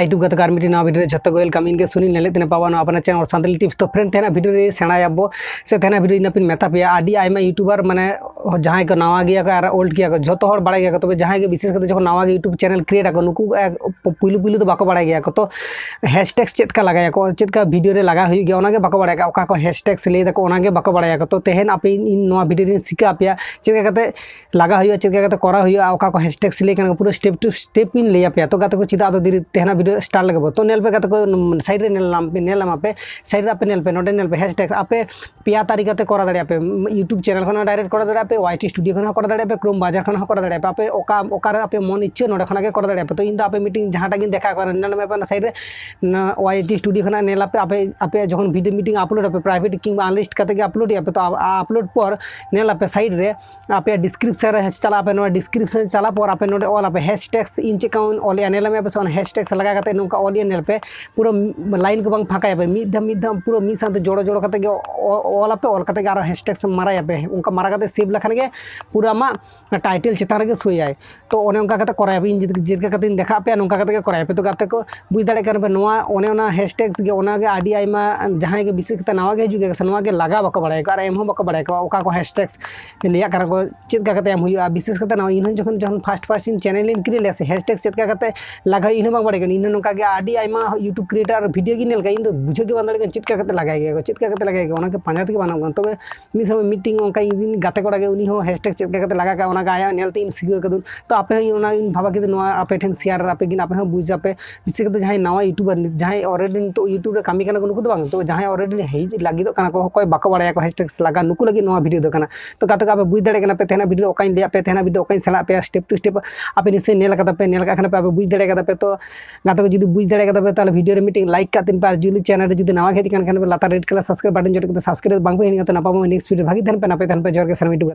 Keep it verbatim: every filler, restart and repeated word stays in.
YouTube ᱜᱟᱛᱮ ᱠᱚ ᱟᱨ ᱢᱤᱫᱴᱤᱡ ᱱᱟᱣᱟ video ᱨᱮ ᱡᱷᱚᱛᱚ ᱜᱮ welcome᱾ ᱤᱧ ᱜᱮ ᱥᱩᱱᱤᱞ ᱞᱮᱞᱮᱫ ᱛᱮᱱᱟ ᱯᱟᱵᱟ ᱱᱚᱣᱟ ᱟᱯᱱᱟᱨ channel ᱥᱟᱱᱛᱟᱞᱤ tips᱾ ᱛᱚ friend, ᱛᱮᱦᱮᱧᱟᱜ video ᱨᱮ ᱥᱮᱬᱟᱭᱟᱵᱚ ᱥᱮ ᱛᱮᱦᱮᱧᱟᱜ video ᱤᱧ ᱟᱯᱮᱧ ᱢᱮᱛᱟ ᱯᱮᱭᱟ, ᱟᱹᱰᱤ ᱟᱭᱢᱟ YouTuber ᱢᱟᱱᱮ ᱡᱟᱦᱟᱸᱭ ᱠᱚ ᱱᱟᱣᱟ ᱜᱮᱭᱟ ᱠᱚ ᱟᱨ old ᱜᱮᱭᱟ ᱠᱚ, ᱡᱷᱚᱛᱚ ᱦᱚᱲ ᱵᱟᱲᱟᱭ ᱜᱮᱭᱟ ᱠᱚ᱾ ᱛᱚᱵᱮ ᱡᱟᱦᱟᱸᱭ ᱜᱮ ᱵᱤᱥᱮᱥ ᱠᱟᱛᱮ ᱡᱚᱠᱷᱚᱱ ᱱᱟᱣᱟ ᱜᱮ YouTube channel create ᱟᱠᱚ, ᱱᱩᱠᱩ ᱮ, ᱯᱩᱭᱞᱩ ᱯᱩᱭᱞᱩ ᱫᱚ ᱵᱟᱠᱚ ᱵᱟᱲᱟᱭ ᱜᱮᱭᱟ ᱠᱚ᱾ ᱛᱚ hashtags ᱪᱮᱫ ᱞᱮᱠᱟ ᱞᱟᱜᱟᱭᱟᱠᱚ, ᱪᱮᱫ ᱞᱮᱠᱟ video ᱨᱮ ᱞᱟᱜᱟ ᱦᱩᱭᱩᱜ ᱜᱮᱭᱟ, ᱚᱱᱟ ᱜᱮ ᱵᱟᱠᱚ ᱵᱟᱲᱟᱭ ᱠᱟᱜᱼᱟ᱾ ᱚᱠᱟ ᱠᱚ hashtags ᱞᱟᱹᱭ ᱫᱟᱠᱚ, ᱚᱱᱟ ᱜᱮ ᱵᱟᱠᱚ ᱵᱟᱲᱟᱭᱟᱠᱚ᱾ ᱛᱚ ᱛᱮᱦᱮᱧ ᱟᱯᱮ ᱤᱧ, ᱤᱧ ᱱᱚᱣᱟ video ᱨᱮᱧ ᱥᱤᱠᱷᱟᱹ ᱟᱯᱮᱭᱟ ᱪᱮᱫ ᱞᱮᱠᱟ ᱠᱟᱛᱮ ᱞᱟᱜᱟ ᱦᱩᱭᱩᱜᱼᱟ, ᱪᱮᱫ ᱞᱮᱠᱟ ᱠᱟᱛᱮ ᱠᱚᱨᱟᱣ ᱦᱩᱭᱩᱜᱼᱟ, ᱚᱠᱟ ᱠᱚ hashtags ᱞᱟᱹᱭ ᱠᱟᱱᱟ, ᱯᱩᱨᱟᱹ step to step ᱤᱧ ᱞᱟᱹᱭ ᱟᱯᱮᱭᱟ᱾ ᱛᱚ ᱜᱟᱛᱮ ᱠᱚ, ᱪᱮᱫᱟᱜ ᱟᱫᱚ ᱫᱮᱨᱤ, ᱛᱮᱦᱮᱧᱟᱜ video start ᱞᱮᱜᱮ ᱵᱚ᱾ ᱛᱚ ᱧᱮᱞ ᱯᱮ ᱜᱟᱛᱮ ᱠᱚ, side ᱨᱮ ᱧᱮᱞ ᱧᱟᱢ ᱯᱮ, ᱧᱮᱞ ᱧᱟᱢ ᱟᱯᱮ, side ᱨᱮ ᱟᱯᱮ ᱧᱮᱞ ᱯᱮ, ᱱᱚᱰᱮ ᱧᱮᱞ ᱯᱮ hashtags᱾ ᱟᱯᱮ ᱯᱮᱭᱟ ᱛᱟᱹᱨᱤᱠᱟ ᱛᱮ ᱠᱚᱨᱟᱣ ᱫᱟᱲᱮᱭᱟᱜᱼᱟ ᱯᱮ᱾ YouTube channel ᱠᱷᱚᱱ ᱦᱚᱸ direct ᱠᱚᱨᱟᱣ ᱫᱟᱲᱮᱭᱟᱜᱼᱟ ᱯᱮ, YT Studio ᱠᱷᱚᱱ ᱦᱚᱸ ᱠᱚᱨᱟᱣ ᱫᱟᱲᱮᱭᱟᱜᱼᱟ ᱯᱮ, Chrome browser ᱠᱷᱚᱱ ᱦᱚᱸ ᱠᱚᱨᱟᱣ ᱫᱟᱲᱮᱭᱟᱜᱼᱟ ᱯᱮ᱾ ᱟᱯᱮ ᱚᱠᱟ, ᱚᱠᱟᱨᱮ ᱟᱯᱮ ᱢᱚᱱ ᱤᱪᱪᱷᱟᱹ ᱱᱚᱰᱮ ᱠᱷᱚᱱᱟᱜ ᱜᱮ ᱠᱚᱨᱟᱣ ᱫᱟᱲᱮᱭᱟᱜᱼᱟ ᱯᱮ᱾ ᱛᱚ ᱤᱧ ᱫᱚ ᱟᱯᱮ ᱢᱤᱫᱴᱤᱝ ᱡᱟᱦᱟᱸᱴᱟᱜ ᱜᱤᱧ ᱫᱮᱠᱷᱟᱣ ᱠᱚᱣᱟ, ᱧᱮᱞ ᱢᱮ ᱯᱮ ᱚᱱᱟ side ᱨᱮ, ᱱᱚᱣᱟ YT Studio ᱠᱷᱚᱱᱟᱜ ᱧᱮᱞ ᱟᱯᱮ, ᱟᱯᱮ, ᱟᱯᱮ ᱡᱚᱠᱷᱚᱱ video meeting upload ᱟᱯᱮ, private ᱠᱤᱝᱵᱟ unlisted ᱠᱟᱛᱮ ᱜᱮ upload ᱮᱜᱼᱟ ᱯᱮ᱾ ᱛᱚ upload ᱯᱚᱨ ᱧᱮᱞ ᱟᱯᱮ side ᱨᱮ ᱟᱯᱮᱭᱟᱜ description ᱨᱮ ᱪᱟᱞᱟᱜ ᱟᱯᱮ, ᱱᱚᱣᱟ description ᱪᱟᱞᱟᱜ ᱯᱚᱨ ᱟᱯᱮ ᱱᱚᱰᱮ ᱚᱞ ᱟᱯᱮ hashtags᱾ ᱤᱧ ᱪᱮᱫ ᱞᱮᱠᱟ ᱚᱞᱮᱜᱼᱟ ᱧᱮᱞ ᱢᱮ ᱯᱮ ᱥᱮ, ᱚᱱᱟ hashtags ᱞᱟᱜᱟ ᱠᱟᱛᱮ ᱱᱚᱝᱠᱟ ᱚᱞᱮᱜᱼᱟ ᱧᱮᱞ ᱯᱮ, ᱯᱩᱨᱟᱹ line ᱠᱚ ᱵᱟᱝ ᱯᱷᱟᱸᱠᱟᱭᱟᱯᱮ, ᱢᱤᱫ ᱫᱷᱟᱣ ᱢᱤᱫ ᱫᱷᱟᱣ ᱯᱩᱨᱟᱹ ᱢᱤᱫ ᱥᱟᱶᱛᱮ ᱡᱚᱲᱚ ᱡᱚᱲᱚ ᱠᱟᱛᱮ ᱜᱮ ᱚ-, ᱚᱞ ᱟᱯᱮ, ᱚᱞ ᱠᱟᱛᱮ ᱜᱮ ᱟᱨᱚ hashtags ᱢᱟᱨᱟᱭᱟᱯᱮ᱾ ᱚᱱᱠᱟ ᱢᱟᱨᱟ ᱠᱟᱛᱮ save ᱞᱮᱠᱷᱟᱱ ᱜᱮ ᱯᱩᱨᱟᱹ ᱟᱢᱟᱜ title ᱪᱮᱛᱟᱱ ᱨᱮᱜᱮ ᱥᱳᱭᱟᱭ᱾ ᱛᱚ ᱚᱱᱮ ᱚᱱᱠᱟ ᱠᱟᱛᱮ ᱠᱚᱨᱟᱭᱟᱯᱮ, ᱤᱧ ᱡᱮ ᱞᱮᱠᱟ ᱠᱟᱛᱮᱧ ᱫᱮᱠᱷᱟᱜ ᱯᱮᱭᱟ ᱱᱚᱝᱠᱟ ᱠᱟᱛᱮ ᱜᱮ ᱠᱚᱨᱟᱭᱟᱯᱮ᱾ ᱛᱚ ᱜᱟᱛᱮ ᱠᱚ, ᱵᱩᱡᱽ ᱫᱟᱲᱮᱭᱟᱜ ᱠᱟᱱᱟ ᱯᱮ, ᱱᱚᱣᱟ ᱚᱱᱮ ᱚᱱᱟ hashtags ᱜᱮ, ᱚᱱᱟ ᱜᱮ ᱟᱹᱰᱤ ᱟᱭᱢᱟ ᱡᱟᱦᱟᱸᱭ ᱜᱮ ᱵᱤᱥᱮᱥ ᱠᱟᱛᱮ ᱱᱟᱣᱟ ᱜᱮ ᱦᱤᱡᱩᱜ ᱜᱮᱭᱟ ᱥᱮ, ᱱᱚᱣᱟ ᱜᱮ ᱞᱟᱜᱟᱣ ᱵᱟᱠᱚ ᱵᱟᱲᱟᱭᱟ ᱠᱚ ᱟᱨ ᱮᱢ ᱦᱚᱸ ᱵᱟᱠᱚ ᱵᱟᱲᱟᱭᱟ ᱠᱚ ᱚᱠᱟ ᱠᱚ hashtags ᱞᱟᱹᱭᱟᱜ ᱠᱟᱱᱟ ᱠᱚ, ᱪᱮᱫ ᱞᱮᱠᱟ ᱠᱟᱛᱮ ᱮᱢ ᱦᱩᱭᱩᱜᱼᱟ᱾ ᱵᱤᱥᱮᱥ ᱠᱟᱛᱮ ᱱᱚᱣᱟ ᱤᱧ ᱦᱚᱸ ᱡᱚᱠᱷᱚᱱ, ᱡᱚᱠᱷᱚᱱ first first ᱤᱧ channel ᱤᱧ create ᱞᱮᱫᱟ ᱥᱮ, hashtags ᱪᱮᱫ ᱞᱮᱠᱟ ᱠᱟᱛᱮ ᱞᱟᱜᱟᱣ ᱦᱩᱭᱩᱜᱼᱟ ᱤᱧ ᱦᱚᱸ ᱵᱟᱝ ᱵᱟᱲᱟᱭ ᱠᱟᱱᱟ᱾ ᱤᱧ ᱦᱚᱸ ᱱᱚᱝᱠᱟ ᱜᱮ ᱟᱹᱰᱤ ᱟᱭᱢᱟ YouTube creator video ᱜᱤᱧ ᱧᱮᱞ ᱠᱟᱜᱼᱟ, ᱤᱧ ᱫᱚ ᱵᱩᱡᱷᱟᱹᱣ ᱜᱮ ᱵᱟᱝ ᱫᱟᱲᱮᱭᱟᱜ ᱠᱟᱱᱟ ᱪᱮᱫ ᱞᱮᱠᱟ ᱠᱟᱛᱮ ᱞᱟᱜᱟᱭ ᱜᱮᱭᱟ ᱠᱚ, ᱪᱮᱫ ᱞᱮᱠᱟ ᱠᱟᱛᱮ ᱞᱟᱜᱟᱭ ᱜᱮᱭᱟ ᱠᱚ, ᱚᱱᱟ ᱜᱮ ᱯᱟᱸᱡᱟ ᱛᱮᱜᱮ ᱵᱟᱝ ᱧᱟᱢᱚᱜ ᱠᱟᱱᱟ᱾ ᱛᱚᱵᱮ ᱢᱤᱫ ᱥᱚᱢᱚᱭ ᱢᱤᱫᱴᱤᱝ ᱚᱱᱠᱟ ᱤᱧ ᱨᱮᱱ ᱜᱟᱛᱮ ᱠᱚᱲᱟ ᱜᱮ, ᱩᱱᱤ ᱦᱚᱸ hashtags ᱪᱮᱫ ᱞᱮᱠᱟ ᱠᱟᱛᱮ ᱞᱟᱜᱟ ᱠᱟᱜᱼᱟ, ᱚᱱᱟ ᱜᱮ ᱟᱭᱟᱜ ᱧᱮᱞ ᱛᱮ ᱤᱧ ᱥᱤᱠᱷᱟᱹᱣ ᱠᱟᱫᱟᱹᱧ᱾ ᱛᱚ ᱟᱯᱮ ᱦᱚᱸ ᱚᱱᱟ ᱤᱧ ᱵᱷᱟᱵᱟ ᱠᱮᱫᱟ, ᱱᱚᱣᱟ ᱟᱯᱮ ᱴᱷᱮᱱ share ᱟᱯᱮ ᱜᱤᱧ, ᱟᱯᱮ ᱦᱚᱸ ᱵᱩᱡᱽ ᱟᱯᱮ᱾ ᱵᱤᱥᱮᱥ ᱠᱟᱛᱮ ᱡᱟᱦᱟᱸᱭ ᱱᱟᱣᱟ YouTuber, ᱡᱟᱦᱟᱸᱭ already ᱱᱤᱛᱚᱜ YouTube ᱨᱮ ᱠᱟᱹᱢᱤ ᱠᱟᱱᱟ ᱠᱚ, ᱱᱩᱠᱩ ᱫᱚ ᱵᱟᱝ, ᱛᱚ ᱡᱟᱦᱟᱸᱭ already ᱦᱮᱡ ᱞᱟᱹᱜᱤᱫᱚᱜ ᱠᱟᱱᱟ ᱠᱚ, ᱚᱠᱚᱭ ᱵᱟᱠᱚ ᱵᱟᱲᱟᱭᱟ ᱠᱚ hashtags ᱞᱟᱜᱟ, ᱱᱩᱠᱩ ᱞᱟᱹᱜᱤᱫ ᱱᱚᱣᱟ video ᱫᱚ ᱠᱟᱱᱟ᱾ ᱛᱚ ᱜᱟᱛᱮ ᱠᱚ, ᱟᱯᱮ ᱵᱩᱡᱽ ᱫᱟᱲᱮᱭᱟᱜ ᱠᱟᱱᱟ ᱯᱮ ᱛᱮᱦᱮᱧᱟᱜ video ᱚᱠᱟᱧ ᱞᱟᱹᱭᱟᱫ ᱯᱮᱭᱟ, ᱛᱮᱦᱮᱧᱟᱜ video ᱚᱠᱟᱧ ᱥᱮᱬᱟᱣᱟᱫ ᱯᱮᱭᱟ step to step, ᱟᱯᱮ ᱱᱤᱥᱪᱚᱭ ᱧᱮᱞ ᱠᱟᱫᱟ ᱯᱮ, ᱧᱮᱞ ᱠᱟᱜ ᱠᱷᱟᱱ ᱯᱮ ᱟᱯᱮ ᱵᱩᱡᱽ ᱫᱟᱲᱮ ᱠᱟᱫᱟ ᱯᱮ᱾ ᱛᱚ ᱜᱟᱛᱮ ᱠᱚ, ᱡᱩᱫᱤ ᱵᱩᱡᱽ ᱫᱟᱲᱮ ᱠᱟᱫᱟ ᱯᱮ, ᱛᱟᱦᱚᱞᱮ video ᱨᱮ ᱢᱤᱫᱴᱤᱝ like ᱠᱟᱜ ᱛᱤᱧ ᱯᱮ, ᱟᱨ ᱡᱩᱫᱤ channel ᱨᱮ ᱡᱩᱫᱤ ᱱᱟᱣᱟ ᱜᱮ ᱦᱮᱡ ᱟᱠᱟᱱ ᱠᱷᱟᱱ ᱯᱮ, ᱞᱟᱛᱟᱨ red colour subscribe button ᱡᱚᱴᱮᱫ ᱠᱟᱛᱮ subscribe ᱵᱟᱝ ᱯᱮ ᱦᱤᱲᱤᱧᱟ᱾ ᱛᱚ ᱱᱟᱯᱟᱭ ᱢᱟ next video ᱵᱷᱟᱜᱤ ᱛᱟᱦᱮᱱ ᱯᱮ, ᱱᱟᱯᱟᱭ ᱛᱟᱦᱮᱱ ᱯᱮ, ᱡᱚᱦᱟᱨ ᱜᱮ ᱥᱟᱱᱟᱢ YouTuber᱾